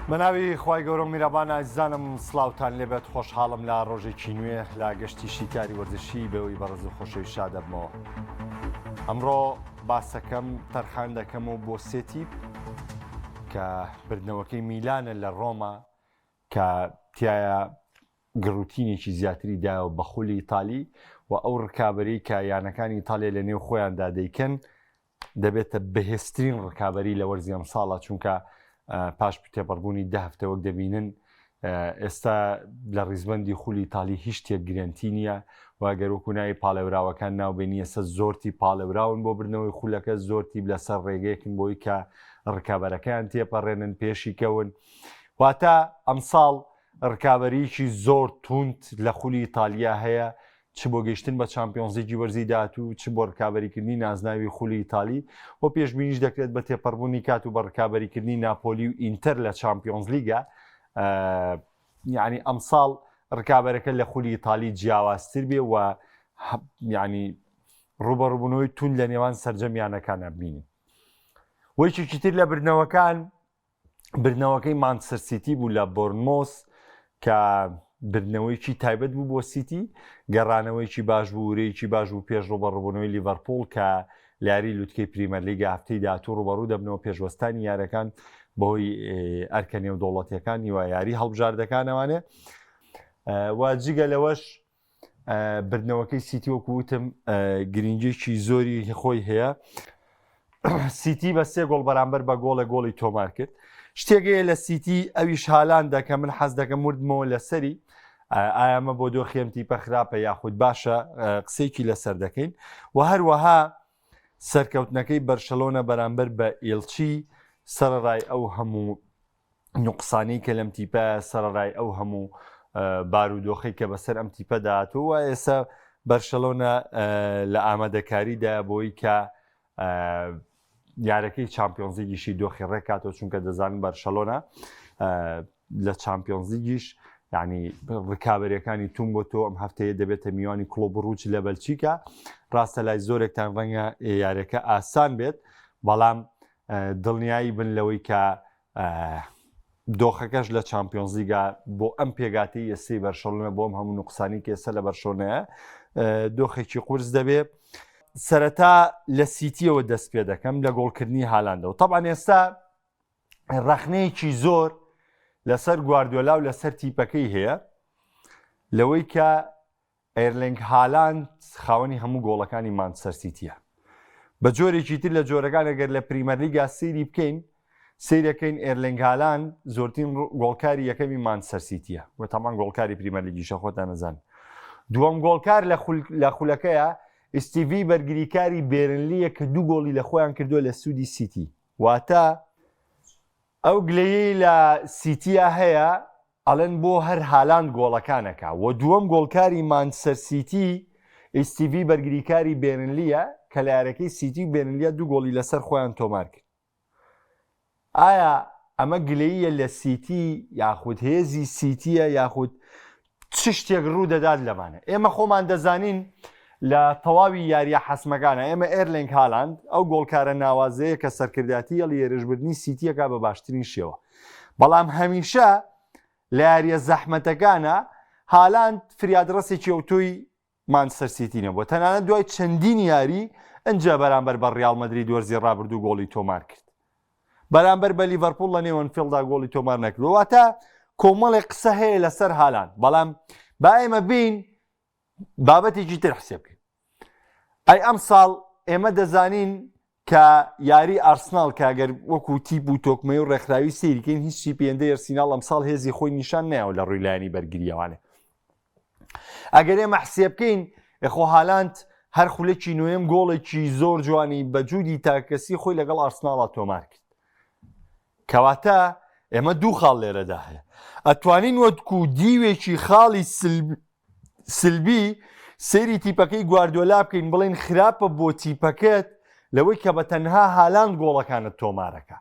بەناوی خوای گەورە و میرەبان ئازیزانم سڵاوتان لێبێت خۆشحاڵم لە ڕۆژێکی نوێ لە گەشتی شیکاری وەرزشی بەوەی بەڕێز و خۆشەویست شادەبمەوە ئەمڕۆ باسەکەم تەرخان دەکەم و بۆ سێ تیپ کە بردنەوەکەی میلانە لە ڕۆما کە تایە گڕوتینێکی زیاتری دایەوە بە خولی ئیتالی و ئەو ڕکابەری کە یانەکانی ئیتالیا لە نێو خۆیاندا دەیکەن دەبێتە بەهێزترین ڕکابەری لە وەرزی ئەمساڵە چونکە پاش تێپەڕبوونی دە هەفتە وەک دەبینن ئێستا لە ڕیزبندی خولی ئیتالی هیچ شتێک گرەنتی نییە و گەر وەکو ناوی پاڵێوراوەکان ناوبێنی ئێستا زۆر تیپ پاڵێوراون بۆ بردنەوەی خولەکە زۆر تیپ لەسەر ڕێگەیەکن بۆی کە ڕکابەرەکەیان تێپەڕێنن پێشی کەون واتە ئەمساڵ ڕکابەریی زۆر توند لە خولی ئیتالیا هەیە چ بۆ گەیشتن بە چامپیۆنزلیگی وەرزی داهاتوو، چ بۆ ڕکابەریکردنی نازناوی خولی ئیتالی و پێشبینیش دەکرێت بە تێپەڕبوونی کات و بە ڕکابەریکردنی ناپۆلی و ئینتەر لە چامپیۆنزلیگا یعنی ئەمساڵ ڕکابەرەکە لە خولی ئیتالی جیاوازتر بێ و یعنی ڕوبەڕوبوونەوەی توند لە نێوان سەرجەم یانەکانە بینین. وەیکێکی تر لە بردنەوەکان بردنەوەکەی مانچستەر سیتی بوو لە بۆرنمۆس کە بردنەوەیکی تایبەت بوو بۆ سیتی گەڕانەوەیکی باش بوو ورەیەکی باش بوو پێش ڕوبەڕبوونەوەی لیڤەرپوڵ کە لاری لوتکەی پریمەرلیگا هەفتەی داهاتوو ڕوبەڕوو دەبنەوە پێشوەستانی یارەکان بەهۆی ئەرکە نێودەوڵەتیەکان و یاری هەڵبژاردەکانەوانێ و جگە لەوەش بردنەوەکەی سیتی وەکو وتم گرنگێکی زۆری خۆی هەیە سیتی بە سێ گۆڵ بەرامبەر بە گۆڵێ گۆڵی تۆمار کرد شتێکەیە لە سیتی ئەویش هالاندە کە من حەز دەکەم وردمەوە لەسەری ئایامە بۆ دۆخی ئەم تیپە خراپە یاخود باشە قسێکی لەسەر دەکەین و هەروەها سەرکەوتنەکەی بەرشەلۆنە بەرامبەر بە ئیلچی سەرڕای ئەو هەموو نوقسانی کە لەم تیپە سەرەڕای ئەو هەموو بارودۆخی کە بەسەر ئەم تیپەدا هاتووە ئێستا بەرشەلۆنە لە ئامادەکاریدا بۆی کە یارەکەی چمپیۆنزیگیشی دۆخی ڕێکاتەوە چونکە دەزانن بەرشەلۆنە لە چمپیۆنزیگیش ینی ڕکابەرەکانی تون بۆ تۆ ئەم هەفتەیە دەبێتە میوانی کلۆب ڕوچ لە بەلچیکا ڕاستە لای زۆرێکتان ڕەنگە یارەکە ئاسان بێت بەڵام دڵنیایی بن لەوەی کە دۆخەکەش لە چامپیۆنزلیگا بۆ ئەم پێگاتی ئێستەی بەرشەلۆنە بۆم هەموو نوقسانی کە ئێستا لە بەرشۆنەیە دۆخێکی قورس دەبێ سەرەتا لە سیتیەوە دەست پێ دەکەم لە گۆڵکردنی هالاندەوە طبعا ئێستا ڕەخنەیەکی زۆر لەسەر گواردیۆلا و لەسەر تیپەکەی هەیە لەوەی کە ئێرلینگ هالاند خاوەنی هەموو گۆڵەکانی مانچستەر سیتییە. بە جۆرێکی تر لە جۆرەکان ئەگەر لە پریمەرلیگا سەیری بکەین، سەیرەکەین ئێرلینگ هالاند زۆرترین گۆڵکاری یەکەمی مانچستەر سیتییە و تەمان گۆڵکاری پریمەرلیگیشە خۆتان نەزان. دووەم گۆڵکار لە خولەکەیە ئیستیڤی بەرگریکاری بێرنلییە کە دوو گۆڵی لە خۆیان کردووە لە سوودی سیتی. واتە ئەو گلەیەی لە سیتیا هەیە ئەڵێن بۆ هەر هالاند گۆڵەکان ئەکا و دووەم گۆڵکاری مانچستەر سیتی ئیستیڤی بەرگریکاری بێرنلیە کە لە یاریەکەی سیتی و بێرنلیا دوو گۆڵی لەسەر خۆیان تۆمار کرد. ئایا ئەمە گلەییە لە سیتی یاخود هێزی سیتیە یاخود چ شتێک ڕوو دەدات لەمانە؟ ئێمە خۆمان دەزانین لە تەواوی یاریە حەسمەکانە ئێمە ئێرلینگ هالاند ئەو گۆڵکارە ناوازەیە کە سەرکردایەتی هێڵی هێرشبردنی سیتیەکە بە باشترین شێوە بەڵام هەمیشە لە یاریە زەحمەتەکانە هالاند فریادڕەسێکی ئەوتۆی مانچستەر سیتی نەبووە تەنانەت دوای چەندین یاری ئەجا بەرامبەر بە ڕیاڵ مەدرید وەرزی ڕابردوو گۆڵی تۆمار کرد بەرامبەر بە لیڤەرپوڵ لە نێو ئەنفیڵدا گۆڵی تۆمار نەکردووە واتە کۆمەڵێک قسە هەیە لەسەر هالاند بەڵام با ئێمە بین بابەتێکی تر حسێب بکەین ئەی ئەم ساڵ ئێمە دەزانین کە یاری ئارسناڵ کە گەر وەکو تیپ و تۆکمەی و ڕێکخراوی سەیرکەین هیچ تیپی هێندەی ئەرسیناڵ ئەمساڵ هێزی خۆی نیشان نایەوە لە ڕووی لایەنی بەرگرییەوانێ ئەگەر ئێمە حسێب بکەین خۆ هالاند هەر خولەکی نوێم گۆڵێکی زۆر جوانی بە جودی تاکەسی خۆی لەگەڵ ئارسناڵا تۆمار کرد کەواتە ئێمە دوو خاڵ لێرەدا هەیە ئەتوانین وەکو دیوێکی خاڵی سلبی سەیری تیپەکەی گواردیۆلا بکەین بڵێین خراپە بۆ تیپەکەت لەوەی کە بە تەنها هالاند گۆڵەکانت تۆمارەکە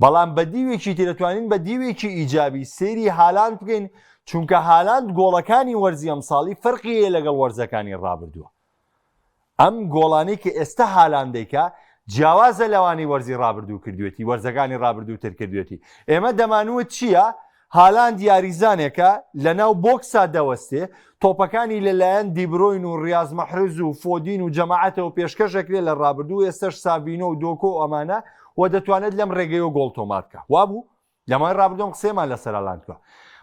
بەڵام بە دیوێکی تر دەتوانین بە دیوێکی ئیجابی سەیری هالاند بکەین چونکە هالاند گۆڵەکانی وەرزی ئەمساڵی فەرقی هەیە لەگەڵ وەرزەکانی ڕابردووە ئەم گۆڵانەی کە ئێستا هالاند دەیکا. جیاوازە لەوانەی وەرزی ڕابردوو کردوێتی، وەرزەکانی ڕابردووتر کردوێتی. ئێمە دەمانوت چییە؟ هالاند یاریزانێکە لەناو بۆکسا دەوەستێ، تۆپەکانی لەلایەن دیبرۆین و ڕیاز مەحرز و فۆدین و جەماعەتەوە پێشکەش ئەکرێ لە ڕابردوو، ئێستەش ساڤینۆ و دۆکۆ و ئەمانە و دەتوانێت لەم ڕێگەیەوە گۆڵ تۆمار بکا. وابوو؟ لە ماوەی ڕابردوو ئەم قسەیەمان لەسەر هالاند کرد.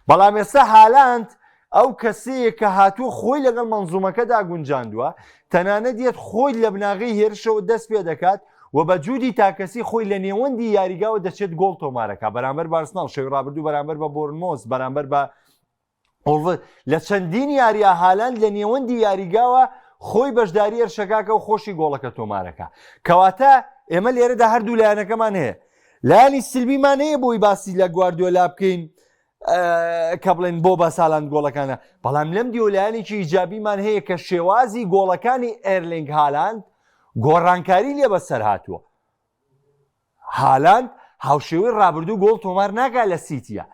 بەڵام ئێستا هالاند ئەو کەسەیە کە هاتووە خۆی لەگەڵ مەنزومەکەدا گونجاندووە، تەنانەت یەت خۆی لە بناغەی هێرشەوە دەست پێ دەکات و بە جودی تاکەسی خۆی لە نێوەندی یاریگاوە دەچێت گۆڵ تۆمارەکە بەرامبەر بە ئارسناڵ شەوی ڕابردوو بەرامبەر بە بۆرنمۆس بەرامبەر بە وڵڤز لە چەندین یارییا هالاند لە نێوەندی یاریگاوە خۆی بەشداری هێرشەکاکە و خۆشی گۆڵەکە تۆمارەکە کەواتە ئێمە لێرەدا هەردوو لایەنەکەمان هەیە لایەنی سلبیمان هەیە بۆی باسی لە گواردیۆلا بکەین کە بڵێن بۆ بە سالاند گۆڵەکانە بەڵام لەم دیو لایەنێکی ئیجابیمان هەیە کە شێوازی گۆڵەکانی ئێرلینگ هالاند گۆڕانکاری لێ بەسەر هاتووە هالاند هاوشێوەی ڕابردوو گۆڵ تۆمار ناکات لە سیتیە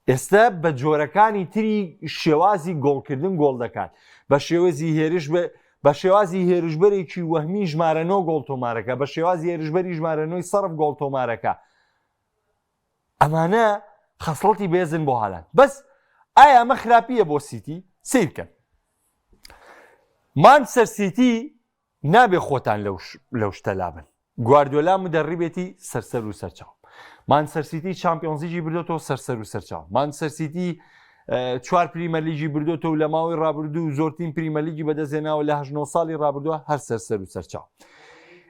ئێستا بە جۆرەکانی تری شێوازی گۆڵکردن گۆڵ دەکات بە شێوازی هێرش بە بە شێوازی هێرشبەرێکی وەهمی ژمارە نۆ گۆڵ تۆمارەکە بە شێوازی هێرشبەری ژمارە نۆی سەرف گۆڵ تۆمارەکە ئەمانە خەسڵەتی بێزن بۆ هالاند بەس ئایا ئەمە خراپیە بۆ سیتی سیرکەن مانچستەر سیتی نابێ خۆتان لەو شتە لابن گواردیۆلا مدەڕیبێتی سەرسەر و سەرچاو مانچستەر سیتی چامپیۆنزلیگی بردۆتەوە سەرسەر و سەرچاو مانچستەر سیتی چوار پریمەرلیگی بردۆتەوە لە ماوەی ڕابردوو زۆرترین پریمەرلیگی بەدەستهێناوە لە هەشت نۆ ساڵی ڕابردووە هەر سەرسەر و سەرچاو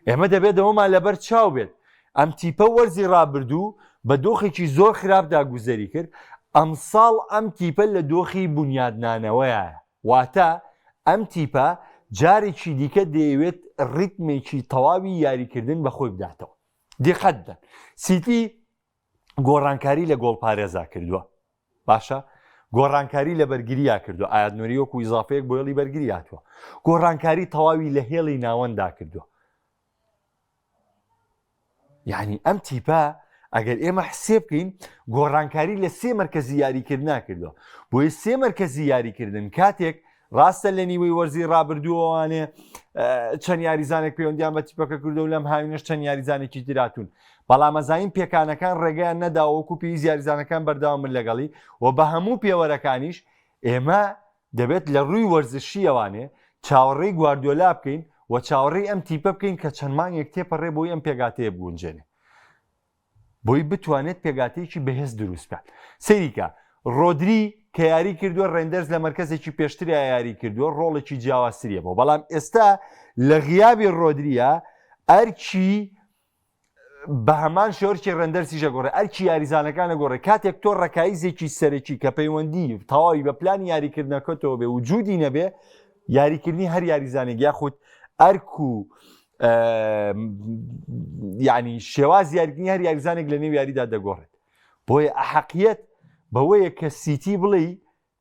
ئێمە دەبێت ئەوەمان لەبەر چاو بێت ئەم تیپە وەرزی ڕابردوو بە دۆخێکی زۆر خراپدا گوزەری کرد ئەمساڵ ئەم تیپە لە دۆخی بونیادنانەوەیە واتە ئەم تیپە جارێکی دیکە دەیەوێت ڕیتمێکی تەواوی یاریکردن بە خۆی بداتەوە. دیقەت بدەن سیتی گۆڕانکاری لە گۆڵپارێزا کردووە باشە گۆڕانکاری لە بەرگریا کردو ئایات نوری وەکو ئیزافەیەک بۆ هێڵی بەرگری هاتووە گۆڕانکاری تەواوی لە هێڵی ناوەندا کردووە یعنی ئەم تیپە ئەگەر ئێمە حسێ بکەین گۆڕانکاری لە سێ مرکزی یاریکردنا کردووە بۆیە سێ مرکزی یاریکردن کاتێک ڕاستە لە نیوەی وەرزی ڕابردووەوانێ چەند یاریزانێک پەیوەندیان بە تیپەکە کردو لەم هاوینەش چەند یاریزانێکی تراتون بەڵام ئەزانین پێکانەکان ڕێگەیان نەداوە وەکو پێویست یاریزانەکان بەردەوام بن لەگەڵی و بە هەموو پێوەرەکانیش ئێمە دەبێت لە ڕووی وەرزشییەوانێ چاوەڕێی گواردیۆلا بکەین و چاوەڕێی ئەم تیپە بکەین کە چەند مانگێک تێپەڕێ بۆی ئەم پێکهاتەیە بگونجێنێ بۆی بتوانێت پێکهاتەیەکی بەهێز دروست بکات. سەیریکە ڕۆدری کە یاری کردووە ڕێندەرز لە مەرکەزێکی پێشتریا یاری کردووە ڕۆڵێکی جیاوازتریە بۆ بەڵام ئێستا لە غیابی ڕۆدریە ئەرکی بە هەمان شێوەرکی ڕێندەرسیش ئەگۆڕێ ئەرکی یاریزانەکان ئەگۆڕێ کاتێک تۆ ڕەکایزێکی سەرەکی کە پەیوەندی تەواوی بە پلانی یاریکردنەکەتەوە بێ وجودی نەبێ یاریکردنی هەر یاریزانێک یاخود ئەرک و یعنی شێواز یاریکردنی هەر یاریزانێک لە نێو یاریدا دەگۆڕێت بۆیە ئەحەقیەت بەوەیە کە سیتی بڵێ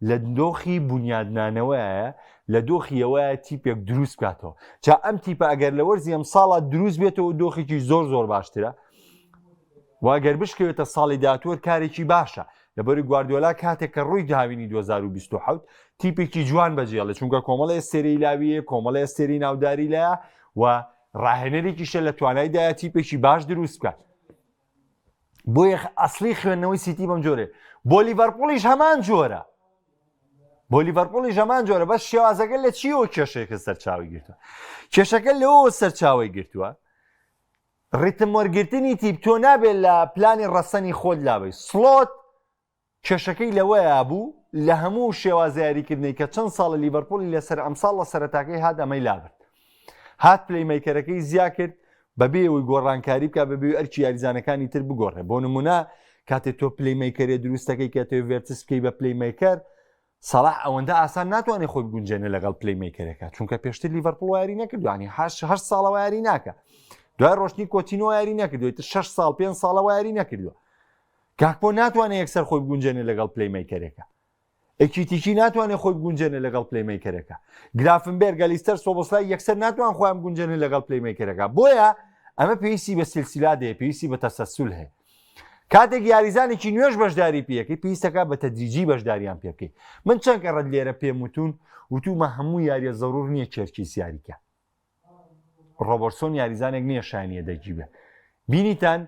لە دۆخی بونیادنانەوەیە، لە دۆخی ئەوەیە تیپێک دروست بکاتەوە. جا ئەم تیپە ئەگەر لە وەرزی ئەمساڵا دروست بێتەوە دۆخێکی زۆر زۆر باشترە و ئەگەر بشکەوێتە ساڵی داهاتووەر کارێکی باشە لەبەری گواردیۆلا کاتێک کە ڕووی هاوینی 2027 تیپێکی جوان بەجێڵێ چونکە کۆمەڵی ئەستێرەی لاویە کۆمەڵی ئەستێری ناوداری لایە و ڕاهێنەرێکیشە لە توانایدایە تیپێکی باش دروست بکات بۆیە ئەسلی خوێندنەوەی سیتی بەم جۆرێ بۆ لیڤەرپوڵیش هەمان جۆرە بۆ لیڤەرپوڵیش هەمان جۆرە بەس شێوازەکە لە چیەوە کێشەیەکە سەرچاوی گرتووە کێشەکە لەوە سەرچاوی گرتووە ڕیتم وەرگرتنی تیپ تۆ نابێت لە پلانی ڕەسەنی خۆت لابی سڵۆت کێشەکەی لەوەیا بوو لە هەموو شێوازە یاریکردنەی کە چەند ساڵە لیڤەرپوڵی لەسەر ئەمساڵ لە سەرەتاکەی هات ئەمەی لابرد هات playmaker ەکەی زیا کرد بەبێ ئەوەی گۆڕانکاری بکە بەبێ ئەرکی یاریزانەکانی تر بگۆڕێ بۆ نمونە کاتێ تۆ playmaker ێ دروستەکەی کە تۆ ڤێرتس بکەی بە playmaker سەڵاح ئەوەندە ئاسان ناتوانێت خۆی بگونجێنێ لەگەڵ playmaker ەکە چونکە پێشتر لیڤەرپوڵ یاری نەکردوانی هەر ساڵەوە یاری ناکە دوای ڕۆشتنی کۆتینۆ یاری نەکردووە تر 6 ساڵ پێ ساڵەوە یاری نەکردووە گاکپۆ ناتوانێت یەکسەر خۆی بگونجێنێ لەگەڵ playmaker ێکە. ئێکیتیکی ناتوانێت خۆی بگونجێنێ لەگەڵ playmaker ێکە. گرافنبێرگ، ئەلیستەر سۆبۆسلای یەکسەر ناتوان خۆیان بگونجێنن لەگەڵ playmaker ەکە. بۆیە ئەمە پێویستی بە سلسلات هەیە، پێویستی بە تەسەلسول هەیە. کاتێک یاریزانێکی نوێش بەشداری پێەکەی پێویستەکە بە تەدریجی بەشداریان پێ بکەیت. من چەند کەڕەت لێرە پێم وتون وتومە هەموو یاریە زەرور نییە کێرکیس یاریکە. ڕۆبەرتسۆن یاریزانێک نییە شایانی یەدەگی بێ. بینیتان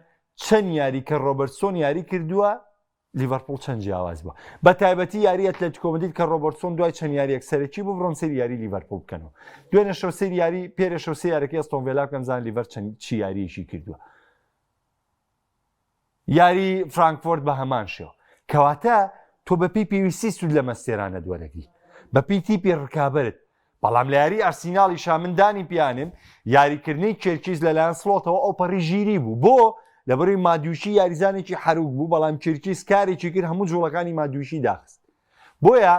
چەند یاری کە ڕۆبەرتسۆن یاری کردووە لیڤەرپوڵ چەند جیاواز بووە بە تایبەتی یاری ئەتلەتیکۆ مەدرید کە ڕۆبەرتسۆن دوای چەند یاریەک سەرەکی بوو بڕۆن سەیری یاری لیڤەرپوڵ بکەنەوە دوێنێ شەو سەیری یاری پێرێ شەو سەیری یارەکەی ئەستۆن ڤێلا بکەن بزانن لیڤەر چەند چی یاریەکی کردووە یاری فرانکفۆرت بە هەمان شێوە کەواتە تۆ بەپێی پێویستی سوود لە مەستێرانە دووەرەگری بەپێی تیپی ڕکابەرت بەڵام لە یاری ئارسیناڵیشا من دانی پیانم یاریکردنی کێرکیز لەلایەن سڵۆتەوە ئەو پەڕی ژیری بوو بۆ لەبەروی مادویشی یاریزانێکی حەروک بوو بەڵام کێرکیز کارێکی کرد هەموو جوڵەکانی مادویشی داخست بۆیە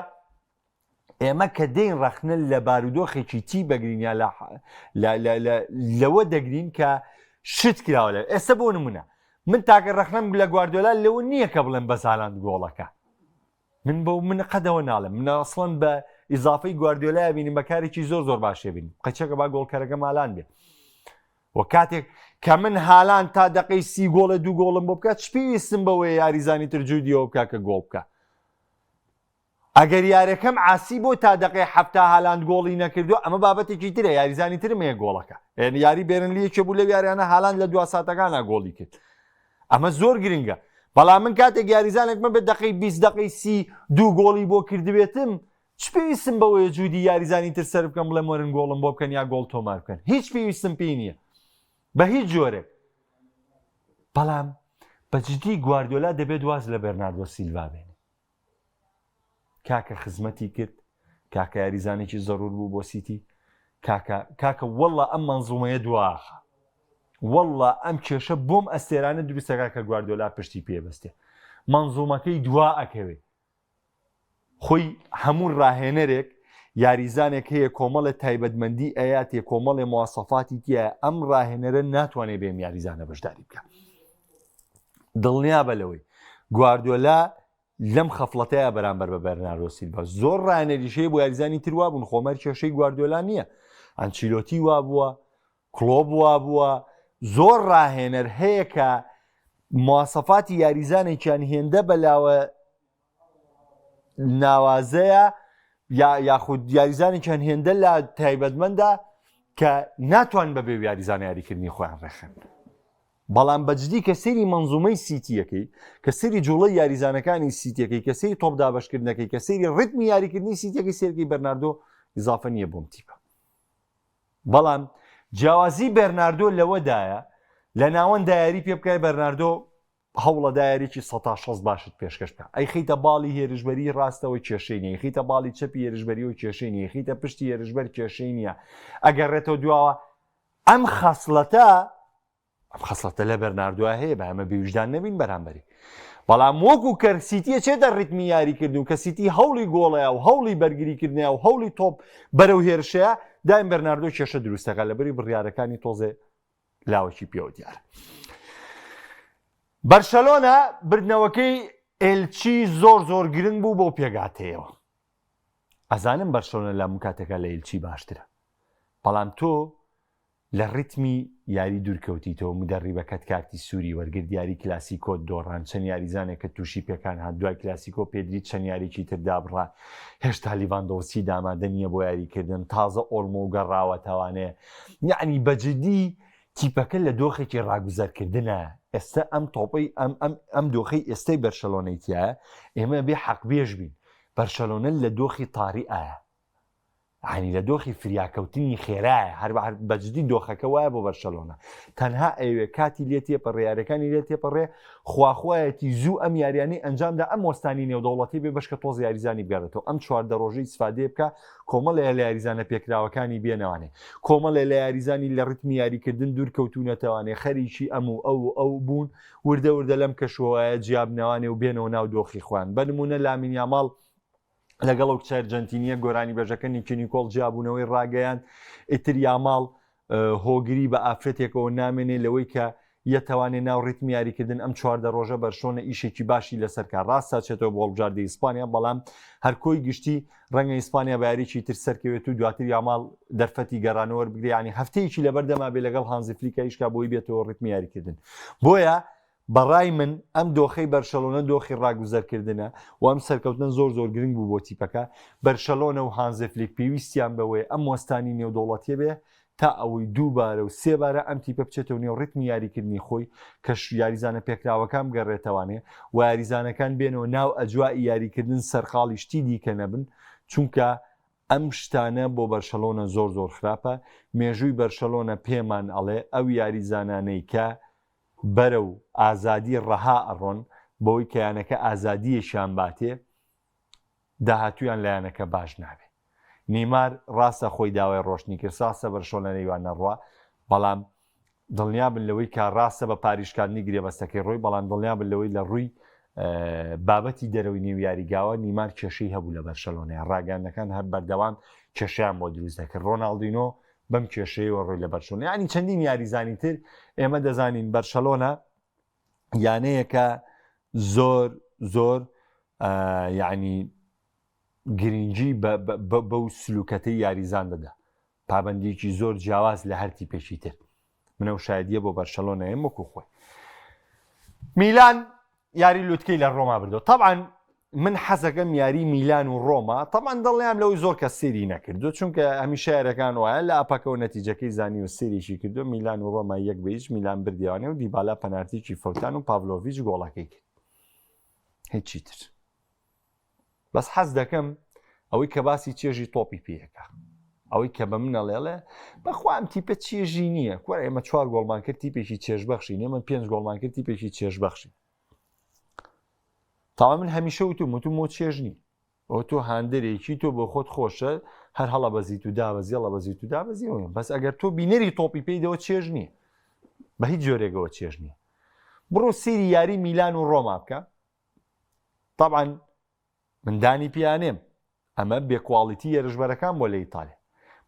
ئێمە کە دێین ڕەخنە لە بارودۆخێکی تی بەگرین یا لەوە دەگرین کە شت کراوە لە ئێستا بۆ نمونە من تاکە ڕەخنەم لە گواردیۆلا لەوە نییە کە بڵێم بەس هالاند گۆڵەکە من بەو من قەدەوە ناڵێم من ئەسڵەن بە ئیزافەی گواردیۆلای بینیم بە کارێکی زۆر زۆر باشێ بینیم قەچەکە با گۆڵکەرەکە مالان بێ و کاتێک کە من هالان تا دقەی سی گۆڵە دوو گۆڵم بۆ بکات چ پێویستم بەوەیە یاریزانی تر جودیەوە بکە کە گۆڵ بکە ئەگەر یارەکەم عاسی بۆ تا دەقەی 70 هالاند گۆڵی نەکردو ئەمە بابەتێکی ترە یاریزانی ترم هەیە گۆڵەکە یعنی یاری بێرنلیەکێ بوو لەو یاریانە هالاند لە دوا ساتەکانە گۆڵی کرد ئەمە زۆر گرنگە بەڵام من کاتێک یاریزانێک من بە دەقەی 20 دەقەی سی دوو گۆڵی بۆ کردبێتم چ پێویستم بەوەیە جودی یاریزانی تر سەر بکەم بڵێم وەرن گۆڵم بۆ بکەن یا گۆڵ تۆمار بکەن هیچ پێویستم پێی نییە بە هیچ جۆرێک بەڵام بە جدی گواردیۆلا دەبێت واز لە بەرناردۆ سیلڤا بێنێ کاکە خزمەتی کرد کاکە یاریزانێکی زەرور بوو بۆ سیتی کاکە کاکە واللە ئەم مەنزومەیە دواخە واللە ئەم کێشە بۆم ئەستێرانە دروستەکە کە گواردۆلا پشتی پێبەستێ منزومەکەی دوا ئەکەوێ خۆی هەموو ڕاهێنەرێک یاریزانێک هەیە کۆمەڵێ تایبەتمەندی ئەیاتێ کۆمەڵێ مواسەفاتی تایە ئەم ڕاهێنەرە ناتوانێت بێم یاریزانە بەشداری بکە دڵنیابە لەوەی گواردیۆلا لەم خەفڵەتەیە بەرامبەر بە بەرناردۆ سیلڤا زۆر ڕاهێنەریش هەیە بۆ یاریزانی تر وابوون خۆمەر کێشەی گواردیۆلا نییە ئەنچیلۆتی وابووە کڵۆپ وابووە زۆر ڕاهێنەر هەیە کە مواسەفاتی یاریزانێکیان هێندە بەلاوە ناوازەیە یا یاخود یاریزانێکیان هێندە لا تایبەتمەندە کە ناتوان بەبێ یاریزان یاریکردنی خۆیان ڕێخن بەڵام بە جدی کە سەیری مەنزومەی سیتیەکەی، کە سەیری جوڵەی یاریزانەکانی سیتیەکەی، کە سەیری تۆپ دابەشکردنەکەی، کە سەیری ڕیتمی یاریکردنی سیتیەکەی سەیرکەی بەرناردۆ ئیزافە نییە بۆم تیپە. بەڵام جیاوازی بەرناردۆ لەوەدایە لە ناوەندا یاری پێ بکای بەرناردۆ هەوڵەدا یاریی 160 باشت پێشکەش بکە ئەیخیتە باڵی هێرشبەری ڕاستەوە کێشەی نیە خیتە باڵی چەپی هێرشبەریەوە کێشەی نیە خیتە پشتی هێرشبەر کێشەی نییە ئەگەڕێتەوە دواوە ئەم خەسڵەتە ئەم خەسڵەتە لە بەرناردۆ هەیە بە ئەمە بێویژدان نەبین بەرامبەری بەڵام وەکو کە سیتیە چێتە ڕیتمی یاریکردن و کە سیتی هەوڵی گۆڵەیە و هەوڵی بەرگریکردنە و هەوڵی تۆپ بەرەو هێرشەیە دایم بەرناردۆ کێشە دروستەکە لەبەری بڕیارەکانی تۆزێ لاوەکی پێوە دیارە بەرشەلۆنە بردنەوەکەی ئێلچی زۆر زۆر گرنگ بوو بۆ پێگاتەیەوە ئەزانم بەرشەلۆنە لە کاتێکا لە ئیلچی باشترە بەڵام تۆ لە ڕیتمی یاری دوورکەوتیتەوە مودەڕیبەکەت کارتی سووری وەرگرت یاری کلاسیکۆت دۆڕان چەند یاریزانێکت تووشی پێکان هات دوای کلاسیکۆ پێدری چەند یاریی تر دابڕا هێشتا لیڤاندۆڤسکی ئامادە نییە بۆ یاریکردن تازە ئۆلمۆ گەڕاوەتەوانێ یعنی بەجددی تیپەکە لە دۆخێکی ڕاگوزەرکردنە ئێستا ئەم تۆپەی ئەم ئەم ئەم دۆخەی ئێستای بەرشەلۆنەی تایە ئێمە بێ حەقبێژ بین بەرشەلۆنە لە دۆخی تاری ئایا یانی لە دۆخی فریاکەوتنی خێرایە هەر بەجدی دۆخەکە وایە بۆ بەرشەلۆنە تەنها ئەوێ کاتی لێ تێپەڕێ یاریەکانی لێ تێپەڕێ خواخوایەتی زوو ئەم یاریانی ئەنجامدا ئەم وەستانی نێودەوڵەتی بێ بەشکە تۆز یاریزانی بگەڕێتەوە ئەم 14 ڕۆژەی ئیسفادەیە بکە کۆمەڵێ لە یاریزانە پێکراوەکانی بێنەوانێ کۆمەڵێ لە یاریزانی لە ڕیتمی یاریکردن دوور کەوتونەتەوانێ خەریکی ئەم و ئەو و ئەو بوون وردە وردە لەم کەشوهەوایە جیابنەوانێ و بێنەوە ناو دۆخی خۆیان بە نمونە لامین یاماڵ لەگەڵ ئەو کچە ئەرجەنتینیە گۆرانیبێژەکە نیکی نیکۆڵ جیابوونەوەی ڕاگەیاند ئیتر یاماڵ هۆگری بە ئافرەتێکەوە نامێنێ لەوەی کە یەتەوانێ ناو ڕیتمی یاریکردن ئەم 14 ڕۆژە بەرشۆنە ئیشێکی باشی لەسەر کار ڕاستە چێتەوە بۆ هەڵبژاردەی ئیسپانیا بەڵام هەرکۆی گشتی ڕەنگە ئیسپانیا بە یاریی تر سەرکەوێت و دواتر یاماڵ دەرفەتی گەڕانەوە وەربگرێ یانی هەفتەیەکی لەبەردەما بێ لەگەڵ هانزی فلیکا ئیشکا بۆی بێتەوە ڕیتمی یاریکردن بۆیە بەڕای من ئەم دۆخەی بەرشەلۆنە دۆخی ڕاگوزەرکردنە و ئەم سەرکەوتنە زۆر زۆر گرنگ بوو بۆ تیپەکە، بەرشەلۆنە و هانزێ فلیک پێویستیان بەوەیە ئەم وەستانی نێودەوڵەتیە بێ تا ئەوەی دووبارە و سێبارە ئەم تیپە بچێتەوە نێو ڕیتمی یاریکردنی خۆی کە یاریزانە پێکراوەکان بگەڕێتەوانێ و یاریزانەکان بێنەوە ناو ئەجوائی یاریکردن سەرقاڵی شتی دیکە نەبن چونکە ئەم شتانە بۆ بەرشەلۆنە زۆر زۆر خراپە مێژووی بەرشەلۆنە پێمان ئەڵێ ئەو یاریزانانەی کە بەرەو ئازادی ڕەها ئەڕۆن بەوەی کە یانەکە ئازادییەکیان باتێ داهاتوویان لە یانەکە باش نابێ. نیمار ڕاستە خۆی داوای ڕۆشتنی کرد، ڕاستە بەرشۆنە لەیوان نەڕوا، بەڵام دڵنیابن لەوەی کە ڕاستە بە پاریشکاندنی گرێبەستەکەی ڕۆی، بەڵام دڵنیابن لەوەی لە ڕووی بابەتی دەرەوەی نێو یاریگاوە نیمار کێشەی هەبوو لە بەرشەلۆنەیە، ڕاگەیاندنەکان هەر بەردەوام کێشەیان بۆ دروست دەکرد. ڕۆناڵدینۆ بەم کێشەیەوە ڕۆی لە بەرشەلۆنە، یانی چەندین یاریزانی تر ئێمە دەزانین بەرشەلۆنە یانەیەکە زۆر زۆر یعنی گرنگی بەو سلوکەتەی یاریزان دەدا پابندیکی زۆر جیاواز لە هەر تیپێکی تر منە و شایدیە بۆ بەرشەلۆنەیە وەکو خۆی میلان یاری لوتکەی لە ڕۆما بردەوە طبعا من حەزەکەم یاری میلان و ڕۆما تەبعەن دڵنیام لەوەی زۆر کەس سێری نەکردو چونکە هەمیشە یاریەکان وایە لە ئەپەکەوە نەتیجەکەی زانی و سێریشی کردو میلان و ڕۆما یەک بە هیچ میلان بردیوانێ و دیبالا پەنارتیکی فەوتان و پاڤلۆڤیچ گۆڵەکەی کرد هیچی تر بەس حەز دەکەم ئەوەی کە باسی چێژی تۆپی پێیەکە ئەوەی کە بە منە ڵێڵێ بەخوا ئەم تیپە چێژی نییە کوڕ ئێمە چوار گۆڵمان کرد تیپێکی چێژبەخشی نیە من پێنج گۆڵمان کرد تیپێکی چێژبەخشی تاوا من هەمیشە وتوم وتوم بۆ چێژ نی ئەو تۆ هاندەرێکی تۆ بۆ خۆت خۆشە هەر هەڵە بەزیت و دابەزی هەڵە بەزیت و دابەزی بەس ئەگەر تۆ بینەری تۆپی پێیدەوە چێژ نییە بە هیچ جۆرێکەوە چێژ نییە بڕۆ سێری یاری میلان و ڕۆما بکە طبعا من دانی پیانێم ئەمە بێکواڵیتی یێرشبەرەکان بۆ لە ئیتالیا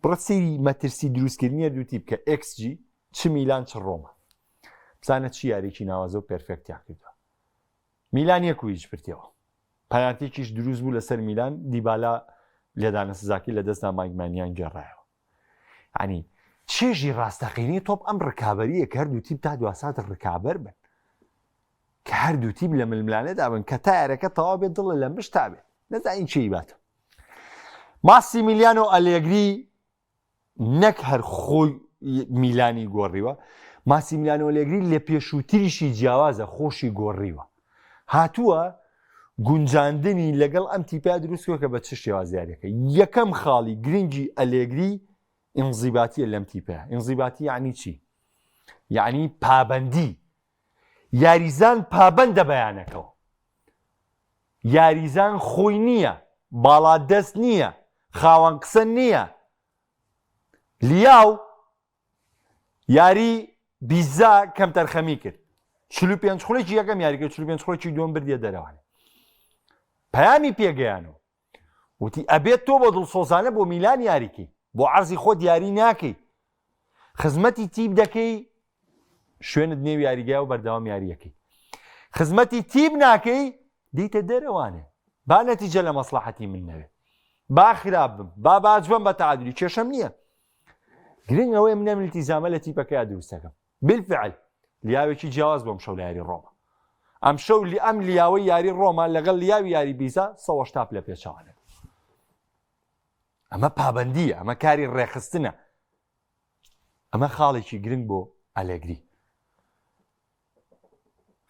بڕە سەیری مەترسی دروستکردنی هەردوو تیپ کە xG چ میلان چ ڕۆما بزانە چی یاریی ناوازە و perfect یان کردووە میلان یەک و هیچ بردیەوە پەنارتێکیش دروست بوو لەسەر میلان دیبالا لێدانە سزاکەی لە دەستدا مایک مانیان گێڕایەوە ینی چێژی ڕاستەقینەی تۆپ ئەم ڕکابەریە کە هەردوو تیپ تا دواسات ڕکابەر بن کە هەردوو تیپ لە ململانێدا بن کە تا یاریەکە تەواو بێت دڵە لە مشتا بێت نەزانین کێی باتەوە ماسیمیلیانۆ ئەلێگری نەک هەر خۆی میلانی گۆڕیوە ماسیمیلیانۆ ئەلێگری لە پێشووتریشی جیاوازە خۆشی گۆڕیوە هاتووە گونجاندنی لەگەڵ ئەم تیپە دروستکە کە بە چ شێواز یاریەکە یەکەم خاڵی گرنگی ئەلێگری ئینزیباتیە لەم تیپە ئینزیباتی یعنی چی یعنی پابندی یاریزان پابەندە بە یانەکەوە یاریزان خۆی نییە باڵا دەست نییە خاوەن قسە نییە لیاو یاری بیزا کەمتەرخەمی کرد 45 خولێکی یەکەم یاریکە 45 خولێکی دووەم بردیە دەرەوانێ پەیامی پێگەیانەوە وتی ئەبێت تۆ بە دڵسۆزانە بۆ میلان یاریکەی بۆ عەرزی خۆت یاری ناکەی خزمەتی تیپ دەکەی شوێنت نێو یاریگای و بەردەوام یاریەکەی خزمەتی تیپ ناکەی دیتە دەرەوانێ با نەتیجە لە مەسلحەتی من نەوێ با خراپ بم با باج بم بە تعادلی کێشەم نییە گرنگ ئەوەیە من ئەم التیزامە لە تیپەکەیا دروستەکەم بالفعل لیاوێکی جیاواز بۆم شەو لە یاری ڕۆما ئەم شەو لی ئەم لیاوەی یاری ڕۆما لەگەڵ لیاوی یاری بیزا سەوەشتا پلە پێچەوانە ئەمە پابندیە ئەمە کاری ڕێخستنە ئەمە خاڵێکی گرنگ بۆ ئەلێگری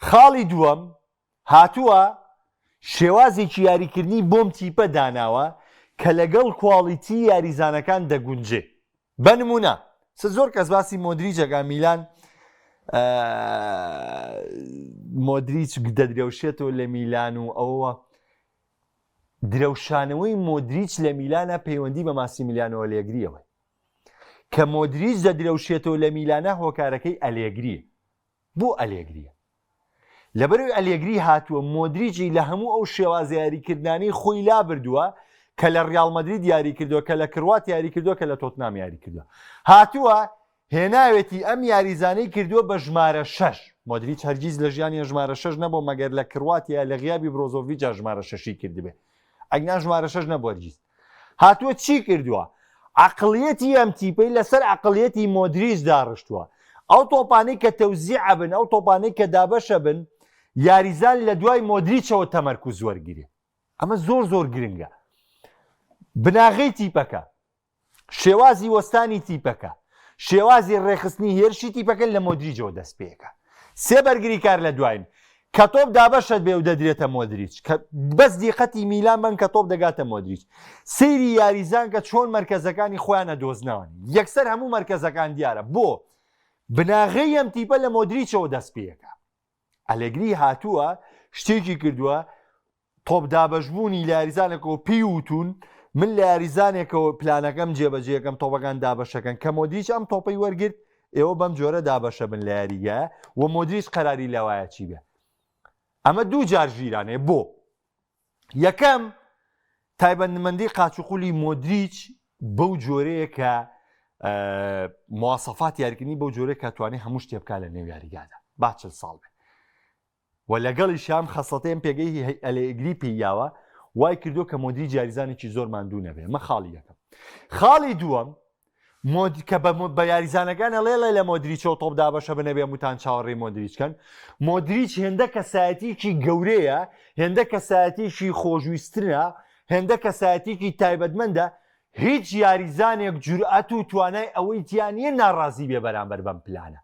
خاڵی دووەم هاتووە شێوازێکی یاریکردنی بۆم تیپە داناوە کە لەگەڵ کواڵیتی یاریزانەکان دەگونجێ. بە نموونە سە زۆر کەس باسی مۆدریچ ئەکا میلان مۆدریچ دەدرەوشێتەوە لە میلان و ئەوە درەوشانەوەی مۆدریچ لە میلانە پەیوەندی بە ماسیمیلیانۆ ئەلێگریەوە کە مۆدریچ دەدرەوشێتەوە لە میلانە هۆکارەکەی ئەلێگریە بۆ ئەلێگریە؟ لەبەرئەوەی ئەلێگری هاتووە مۆدریچی لە هەموو ئەو شێوازە یاریکردنانەی خۆی لابردووە کە لە ڕیاڵ مەدرید یاری کردووە کە لە کروات یاری کردووە کە لە تۆتنام یاری کردووە هاتووە هێناوێتی ئەم یاریزانەی کردووە بە ژمارە شەش مۆدریچ هەرگیز لە ژیانی ژمارە شەش نەبوو مەگەر لە کرواتیا لە غیابی برۆزۆڤیچا ژمارە شەشی کردبێ ئەگنا ژمارە شەش نەبوو هەرگیز هاتووە چی کردووە؟ عەقڵیەتی ئەم تیپەی لەسەر عەقڵیەتی مۆدریچ داڕشتووە. ئەو تۆپانەی کە تەوزیع ئەبن، ئەو تۆپانەی کە دابەش ئەبن، یاریزان لە دوای مۆدریچەوە تەمەرکوز وەرگرێ. ئەمە زۆر زۆر گرنگە. بناغەی تیپەکە، شێوازی وەستانی تیپەکە، شێوازی ڕێکخستنی هێرشی تیپەکە لە مۆدریجەوە دەست پێکە. سێ بەرگریکار لە دواین. کە تۆپ دابەشەت بێ و دەدرێتە مۆدریچ. کە بەس دیقەتی میلان بەن کە تۆپ دەگاتە مۆدریچ. سەیری یاریزان کە چۆن مەرکەزەکانی خۆیان ئەدۆزنەوە. یەکسەر هەموو مەرکەزەکان دیارە. بۆ؟ بناغەی ئەم تیپە لە مۆدریچەوە دەست پێکا. ئەلێگری هاتووە شتێکی کردووە تۆپ دابەشبوونی لە یاریزانێکەوە پێی وتون من لە یاریزانێکەوە پلانەکەم جێبەجێەکەم تۆپەکان دابەشەکەن کە مۆدریچ ئەم تۆپەی وەرگرت ئێوە بەم جۆرە دابەشە بن لە یاریگە و مۆدریچ قەراری لەوایە چی بێ ئەمە دوو جار ژیرانەیە بۆ یەکەم تایبەتمەندی قاچوقولی مۆدریچ بەو جۆرەیە کە مواسەفات یاریکردنی بەو جۆرەیە کە توانێت هەموو شتێ بکات لە نێو یاریگادا با چل ساڵ بێ و لەگەڵی شام خەسڵەتەیەم پێگەی ئەلێگری پێی یاوە وای کردو کە مۆدریچ یاریزانێکی زۆر ماندوو نەبێ مە خاڵی یەکەم خاڵی دووەم مۆد کە بە یاریزانەکان ئەڵێڵێ لە مۆدریچەوە تۆپ دابەشە بنەبێ هەمووتان چاوەڕێی مۆدریچ کەن مۆدریچ هێندە کەسایەتیکی گەورەیە هێندە کەسایەتیکی خۆشویستنە هێندە کەسایەتیکی تایبەتمەندە هیچ یاریزانێک جورئەت و توانای ئەوەی تیا نییە ناڕازی بێ بەرامبەر بەم پلانە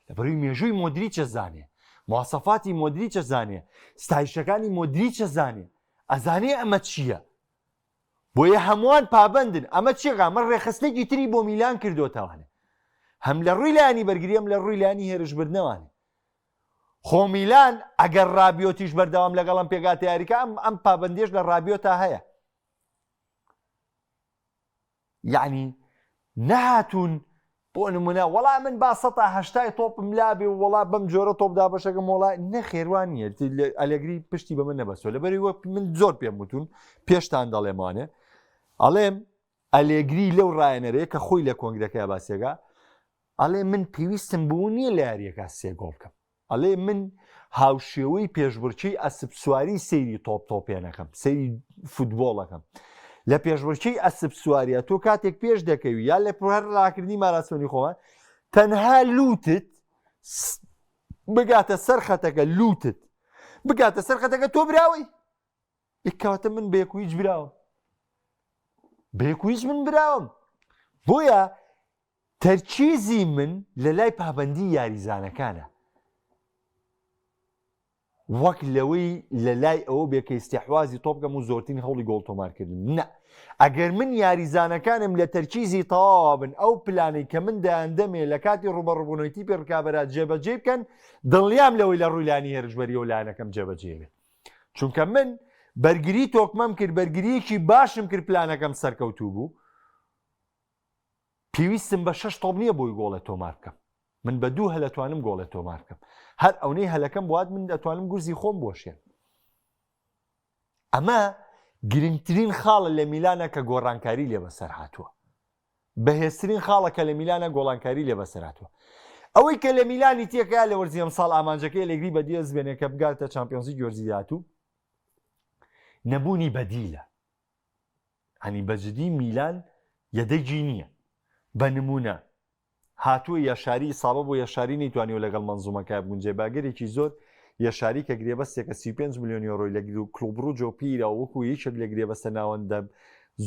لەبەروی مێژووی مۆدریچە زانێ مواسەفاتی مۆدریچە زانێ ستایشەکانی مۆدریچە زانێ ئەزانێ ئەمە چییە بۆیە هەمووان پابەندن، ئەمە چیە ئەمە ڕێکخستنێکی تری بۆ میلان کردۆتەوانێ هەم لە ڕووی لایەنی بەرگری هەم لە ڕووی لایەنی هێرشبردنەوانێ خۆ میلان ئەگەر ڕابیۆتیش بەردەوام لەگەڵ ئەم پێگاتە یاریکە ئەم ئەم پابەندیش لە ڕابیۆتا هەیە یەعنی نەهاتوون بۆ نمونە وەڵا من با سەتا هەشتای تۆپم لابێ و وەڵا بەم جۆرە تۆپ دابەشەکەم وەڵا نەخێر وا نییە ئەلێگری پشتی بە من نەبەستووە لەبەری وەک من زۆر پێم وتون پێشتان دەڵێمانێ ئەڵێم ئەلێگری لەو ڕایەنەرەیە کە خۆی لە کۆنگرەکەی باسێگا ئەڵێ من پێویستم بوو نییە لە یاریەکە سێ گۆڵ بکەم ئەڵێ من هاوشێوەی پێشبڕکێی ئەسپسواری سەیری تۆپ تۆپێنەکەم سەیری فوتبۆڵەکەم لە پێشبڕکێی ئەسپ سواریە تۆ کاتێک پێش دەکەوی یا لە هەر ڕاکردنی ماراسۆنی خۆمان تەنها لوتت بگاتە سەر خەتەکە لوتت بگاتە سەر خەتەکە تۆ براوەی کەواتە من بەیەک و هیچ براوم بەیەک و هیچ من براوم بۆیە تەرکیزی من لە لای پابەندی یاریزانەکانە وەک لەوەی لە لای ئەوە بێ کە ئیستیحوازی تۆپ بکەم و زۆرترین هەوڵی گۆڵ تۆمارکردن نا ئەگەر من یاریزانەکانم لە تەرکیزی تەواوا بن ئەو پلانەی کە من دەیاندەمێ لە کاتی ڕووبەڕووبوونەوەی تیپی ڕکابەرا جێبەجێی بکەن دڵنیام لەوەی لە ڕووی لانی هێرشبەریەوە لایەنەکەم جێبەجێ بێت چونکە من بەرگری تۆکمەم کرد بەرگریەکی باشم کرد پلانەکەم سەرکەوتوو بوو پێویستم بە شەش تۆپ نییە بۆی گۆڵێ تۆمار بکەم من بە دوو هەل ئەتوانم گۆڵێ تۆمار بکەم هەر ئەونەی هەلەکەم بوات من ئەتوانم گورزی خۆم بۆشێن ئەمە گرنگترین خاڵە لە میلانە کە گۆڕانکاری لێ بەسەر هاتووە بەهێزترین خاڵە کە لە میلانە گۆڵانکاری لێ بەسەر هاتووە ئەوەی کە لە میلانی تێکا لە وەرزی ئەمساڵ ئامانجەکەی ئەلێگری بەدیەست بێنێ کە بگاتە چامپیۆنزی وەرزی داهاتوو نەبوونی بەدیلە هەنی بەجدی میلان یەدەگی نییە بە نمونە هاتووە یەشاری ئیسابە بۆ یەشاری نەیتوانیوە لەگەڵ مەنزومەکە بگونجێ باگەرێکی زۆر یەشاری کە گرێبەستێکە 35 ملیۆن یۆرۆی لە کلوب بروجۆ پیرا وەکو یەکێک لە گرێبەستە ناوەندە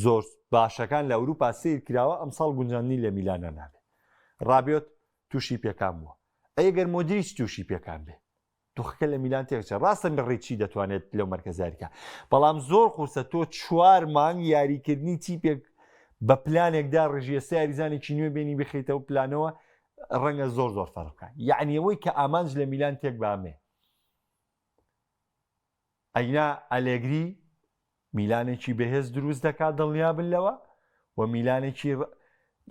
زۆر باشەکان لە ئەوروپا سیر کراوە ئەمساڵ گونجاندنی لە میلانە نابێت ڕابیۆت تووشی پێکان بووە ئەگەر مۆدریچ تووشی پێکان بێ دۆخەکە لە میلان تێکچێت ڕاستە ڕیچی دەتوانێت لەو مەرکەزە یاریکا بەڵام زۆر قورسە تۆ چوار مانگ یاریکردنی تیپێک بە پلانێکدا ڕژیە سێ یاریزانێکی نوێ بێنی بخیتەوە پلانەوە ڕەنگە زۆر زۆر فەرق بکات یعنی ئەوەی کە ئامانج لە میلان تێک بامێ ئەینا ئەلێگری میلانێکی بەهێز دروست دەکات دڵنیابن لەوە و میلانێکی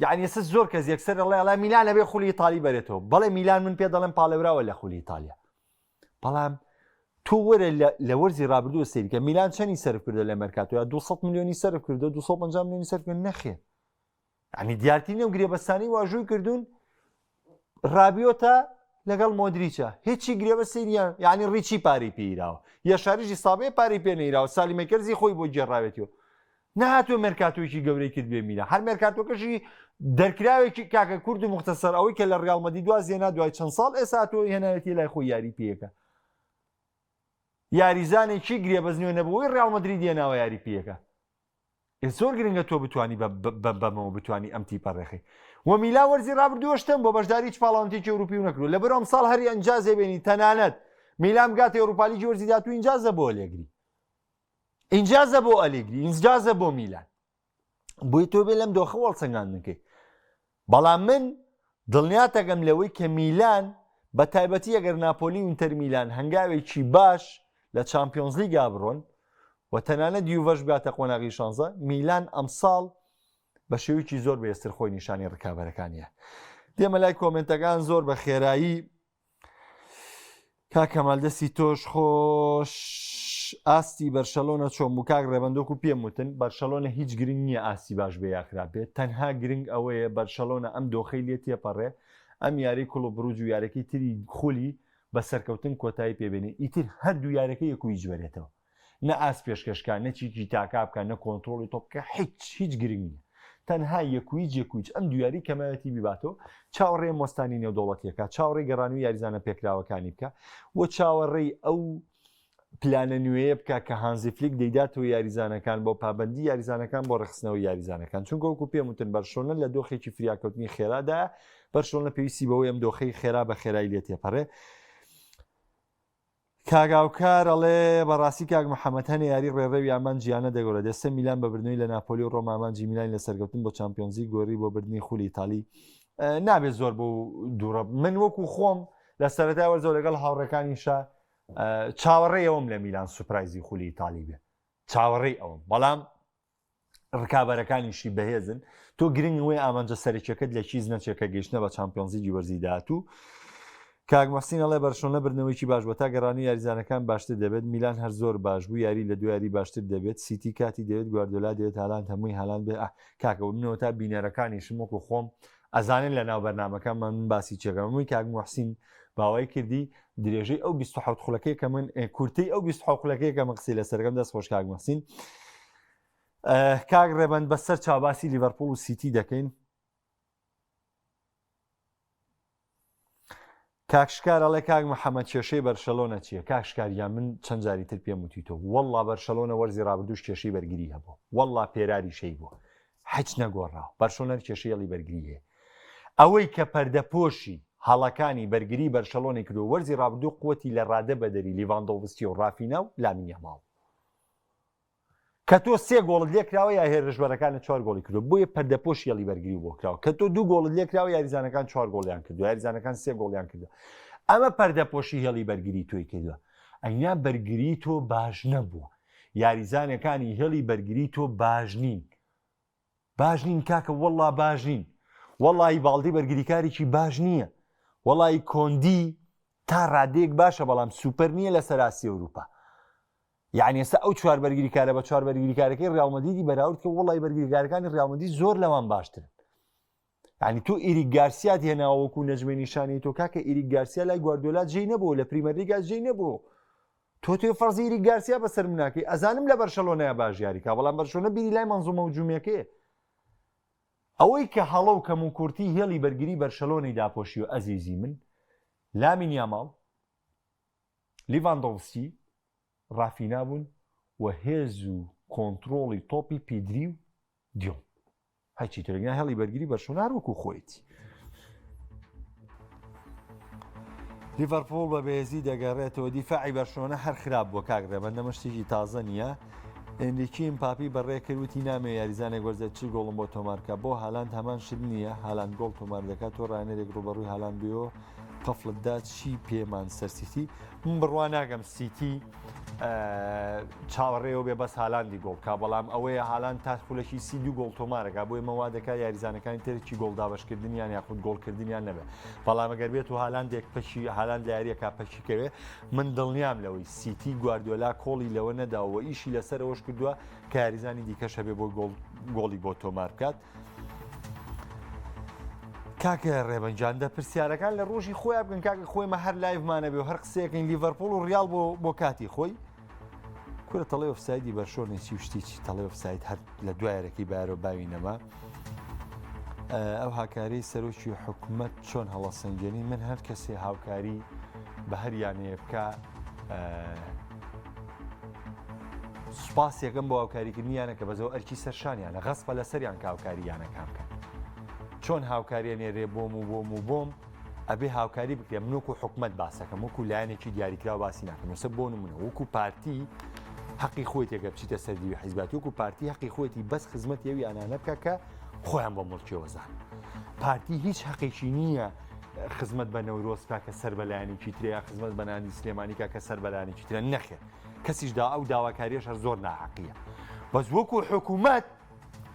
یعنی ئێستا زۆر کەس یەکسەر دەڵێ ئەڵا میلان ئەبێ خولی ئیتالی بەرێتەوە بەڵێ میلان من پێ دەڵێم پاڵێوراوە لە خولی ئیتالیا بەڵام تۆ وەرە لە وەرزی رابردوو سەیرکە میلان چەنی سەرف کردە لە مەرکاتۆ یا 200 میلیۆنی سەرف کردو 250 میلیۆنی سەرف کرد نەخێر یعنی دیارترین ئەو گرێبەستانەی واژۆی کردوون رابیۆتە لەگەڵ مۆدریچە هیچی گرێبەستی نییە یعنی ڕیچی پارەی پێیراوە یەشاریشی سابێ پارەی پێ نەیراوە سالیمەکەرزی خۆی بۆ گێڕاوێتیەوە نەهاتووە مێرکاتۆیەکی گەورەی کرد بێ میلان هەر مێرکاتۆکەشی دەرکراوێکی کاکە کورد و مختصر ئەوەی کە لە ڕیاڵ مەدرید واز هێنا دوای چەند ساڵ ئێستا تۆ هێناوێتی لای خۆی یاری پێیەکە یاریزانێکی گرێبەست نوێ نەبووی ڕیاڵ مەدرید هێناوە یاری پێیەکە ئێ زۆر گرنگە تۆ بتانی بەمەوە بتانی ئەم تیپە ڕێخی. و میلان وەرزی رابردووەشتم بۆ بەشداری هیچ پاڵاوتێکی ئەوروپی و نەکردووە لەبەر ئەمساڵ هەر ئینجازێ بێنی تەنانەت میلان بگاتە ئەوروپالیگی وەرزی داهاتوو ئینجازە بۆ ئەلێگری ئینجازە بۆ ئەلێگری ئینجازە بۆ میلان بۆی تۆ بێ لەم دۆخە وەڵسەنگاندن کەی بەڵام من دڵنیاتەکەم لەوەی کە میلان بە تایبەتی ئەگەر ناپۆلی و ئینتەر میلان هەنگاوێکی باش لە چامپیۆنزلیگا بڕۆن و تەنانەت یوڤەش بگاتە قۆناغی شانزە میلان ئەمساڵ بە شێوەیەکی زۆر بەهێزتر خۆی نیشانی ڕکابەرەکانیە دێمە لای کۆمنتەکان زۆر بە خێرایی کاک کەمال دەستی تۆش خۆش ئاستی بەرشەلۆنە چۆن بوو کاک ڕێبەندۆک و پێم وتن بەرشەلۆنە هیچ گرنگ نییە ئاستی باش بێ یا خراپ بێت تەنها گرنگ ئەوەیە بەرشەلۆنە ئەم دۆخەی لێ تێپەڕێ ئەم یاری کوڵ و بروج و یارەکەی تری خولی بە سەرکەوتن کۆتایی پێبێنێ ئیتر هەردوو یارەکە یەک و هیچ بەرێتەوە نە ئاست پێشکەش کا نە تیکی تاکا بکا نە کۆنترۆڵی تۆپ بکا هیچ هیچ گرنگ نییە تەنها یەکویج یەکویج ئەم دویاری کەمایەتی بیباتەوە چاوەڕێ مۆستانی نێودەوڵەتیەکە چاوەڕێی گەڕانوی یاریزانە پێکراوەکانی بکە و چاوەڕێی ئەو پلانە نوێیە بکە کە هانزی فلیک دەیداتەوە یاریزانەکان بۆ پابندی یاریزانەکان بۆ ڕخستنەوەی یاریزانەکان چونکە وەکو پێم وتن بەرشۆنە لە دۆخێکی فریاکەوتنی خێرادا بەرشۆنە پێویستی بەوەی ئەم دۆخەی خێرا بە خێرای لێ تێپەڕێ کاک هاوکار ئەڵێ بەڕاستی کاک محەممەد هەنێ یاری ڕێڕەوی ئامانجی یانە دەگۆڕێت ئێستا میلان بە بردنەوەی لە ناپۆلی و ڕۆما ئامانجی میلانی لە سەرکەوتن بۆ چامپیۆنزی گۆری بۆ بردنی خولی ئیتالی نابێت زۆر بۆ دووڕە من وەکو خۆم لە سەرەتای وەرزەوە لەگەڵ هاوڕێکانیشە چاوەڕێی ئەوم لە میلان سوپرایزی خولی ئیتالی بێ چاوەڕێی ئەوم بەڵام ڕکابەرەکانیشی بەهێزن تۆ گرنگ ئەوەیە ئامانجە سەرەکیەکەت لە کیس نەچێت کە گەیشتنە بە چامپیۆنزلیگی وەرزی داهاتوو کاک مەحسین ئەڵێ بەرشۆنە بردنەوەیکی باش بووە تا گەڕانی یاریزانەکان باشتر دەبێت میلان هەر زۆر باش بوو یاری لە دو یاری باشتر دەبێت سیتی کاتی دەوێت گواردۆلا دەوێت هالاند هەمووی هالاند بێ ئاه کاکە منەوە تا بینەرەکانیشم وەکو خۆم ئەزانن لە ناو بەرنامەکە من باسی چێکەم هەمووی کاک موحسین باوای کردی درێژەی ئەو 27 خولەکەی کە من کورتەی ئەو 27 خولەکەی کە من قسەی لەسەرەکەم دەست خۆش کاک موحسین کاک ڕێبەند بەسەر چاوباسی لیڤەرپوڵ و سیتی دەکەین کاک شکار ئەڵێ کاک محەممەد کێشەی بەرشەلۆنە چییە کاک شکاریان من چەند جاری تر پێم وتیتەوە وەڵڵا بەرشەلۆنە وەرزی ڕابردووش کێشەی بەرگری هەبوو وەڵڵا پێراری شەی بوو حچ نەگۆڕاوە بەرشۆنەر کێشەی هێڵی بەرگری هەیە ئەوەی کە پەردەپۆشی هەڵەکانی بەرگری بەرشەلۆنەی کردو وەرزی ڕابردوو قوتی لە ڕادە بەدەری لیڤاندۆڤسکی و ڕافینا و لامین یاماڵ کە تۆ سێ گۆڵت لێکراوە یا هێرشبەرەکانت چوار گۆڵی کردو بۆیە پەردەپۆشی هێڵی بەرگری بۆ کراوە کە تۆ دوو گۆڵت لێکراوە یاریزانەکان چوار گۆڵیان کردو یاریزانەکان سێ گۆڵیان کردو ئەمە پەردەپۆشی هێڵی بەرگری تۆی کردووە ئەینا بەرگری تۆ باش نەبووە یاریزانەکانی هێڵی بەرگری تۆ باش نین باش نین کاکە وەڵا باش نین وەڵی باڵدی بەرگریکارێکی باش نییە وەڵی کۆندی تا ڕادەیەک باشە بەڵام سوپەر نییە لە سەراسی ئەوروپا یعنی ئێستا ئەو چوار بەرگریکارە بە چوار بەرگریکارەکەی ڕیاڵ مەدریدی بەراورد کە وەڵی بەرگریکارەکانی ڕیاڵ مەدرید زۆر لەوان باشترن یعنی تۆ ئیریک گارسیات هێناوە وەکو نەجمەی نیشانی تۆ کاکە ئیریک گارسیا لای گواردیۆلا جێی نەبوو لە پریمەرلیگا جێی نەبوو تۆ تۆ فەرزی ئیریک گارسیا بەسەر مناکەی ئەزانم لە بەرشەلۆنەیە باش یاریکا بەڵام بەرشۆنە بیری لای مەنزومە هجومیەکەیە ئەوەی کە هەڵە و کەم و کورتی هێڵی بەرگری بەرشەلۆنەی داپۆشیوە ئەزیزی من لامین یاماڵ لیڤاندۆڤسکی ڕافینا بوون و هێز و کۆنتڕۆڵی تۆپی پیدری و دیۆن هەرچی ترێک نا هێڵی بەرگری بەرشۆنە هەر وەکو خۆیەتی. لیڤەرپوڵ بە بەهێزی دەگەڕێتەوە دیفاعی بەرشۆنە هەر خراپ بووە کاک ڕێبەند ئەمە شتێکی تازە نییە ئێنریکی ئمپاپی بەڕێ کرد وتی نامەوێ یاریزانێک وەرزە چل گۆڵم بۆ تۆمارکە بۆ هالاند هەمان شت نییە هالاند گۆڵ تۆمار دەکات تۆ ڕانەرێک ڕوبەڕووی هالاند بێەوە قەفڵت دا چی پێمان سەر سیتی من بڕوا ناگەم سیتی چاوەڕێەوە بێ بەس هالاندی گۆڵ کا بەڵام ئەوەیە هالاند تا خولەکی 32 گۆڵ تۆمارەکە بۆ ئێمە وا دەکات یاریزانەکانی ترکی گۆڵ دابشکردنیان یاخود گۆڵکردنیان نەبێت بەڵام ئەگەر بێت و هالاندێک پەکی هالاند لە یاریەکە پەکی کەوێ من دڵنیام لەوەی سیتی گواردیۆلا کۆڵی لەوە نەداوە ئیشی لەسەر ئەوەش کردووە کە یاریزانی دیکەش هەبێ بۆ گۆڵ گۆڵی بۆ تۆمار بکات. کاکە ڕێبەن جان دە پرسیارەکان لە ڕۆژی خۆیان بکەن کاکە خۆیمە هەر live مانە بێ و هەر قسەیەکەین لیڤەرپوڵ و ڕیاڵ بۆ بۆ کاتی خۆی کورە تەڵێ ئۆفسایدی بەرشۆنی چی و شتی چی تەڵێ ئۆفساید هەر لە دوایەرەکەی بارۆ باوی نەما ئەو هاکاری سەرۆکی حکومەت چۆن هەڵەسەنگێنی من هەر کەسێ هاوکاری بە هەر یانەیە بکە سوپاسیەکەم بۆ هاوکاریکردنی یانەکە بەس ئەوە ئەرکی سەر شانیانە غەسپە لەسەریان کە هاوکاری یانەکان بکەن. چۆن هاوکاریە نێرێ بۆم و بۆم و بۆم ئەبێ هاوکاری بکرێ من وەکو حکومەت باسەکەم وەکو لایەنێکی دیاریکراو باسی ناکەم ئێستا بۆ نمونە وەکو پارتی حەقی خۆیتێ گەر بچیتە سەر دیوی حیزباتی وەکو پارتی حەقی خۆیەتی بەس خزمەتی ئەو یانانە بکە کە خۆیان بە موڵکیەوە زان پارتی هیچ حەقێکی نییە خزمەت بە نەورۆز کا کە سەر بە لایەنێکی ترە یا خزمەت بە نانی سلێمانی کا کە سەر بە لایەنێکی ترە نەخێر کەسیش دا ئەو داواکاریەش هەر زۆر ناحەقیە بەس وەکو حکوومەت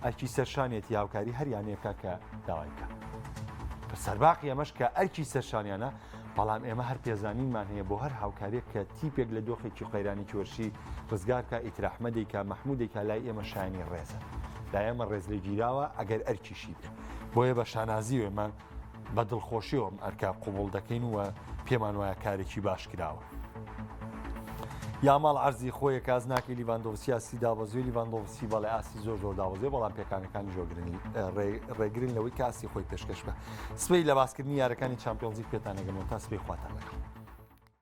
ئەرکی سەرشانیەتی هاوکاری هەر یانەیە بکات کە داوای بکات. سەرباقی ئەمەش کە ئەرکی سەرشانیانە، بەڵام ئێمە هەر پێزانینمان هەیە بۆ هەر هاوکاریەک کە تیپێک لە دۆخێکی قەیرانێکی وەرشی ڕزگار بکات، ئیتر ئەحمەدێک کا مەحمودێک کا لای ئێمە شایانی ڕێزە. لای ئێمە ڕێزلێگیراوە ئەگەر ئەرکیشی بێ. بۆیە بە شانازیەوە ئێمە بە دڵخۆشیەوە ئەم ئەرکە قبوڵ دەکەین و پێمان وایە کارێکی باش کراوە. یاماڵ عەرزی خۆیە کاز ناکەی لیڤاندۆڤسکی ئاستی دابەزیوە لیڤاندۆڤسکی بەڵێ ئاستی زۆر زۆر دابەزیوە بەڵام پێکانەکانی جۆگرنی ڕێگرن لەوەی کە ئاستی خۆی پێشکەش بە سبەی لە باسکردنی یارەکانی چامپیۆنزیک پێتان نەگەمەوە تا سبەی خواتان لەگەڵ.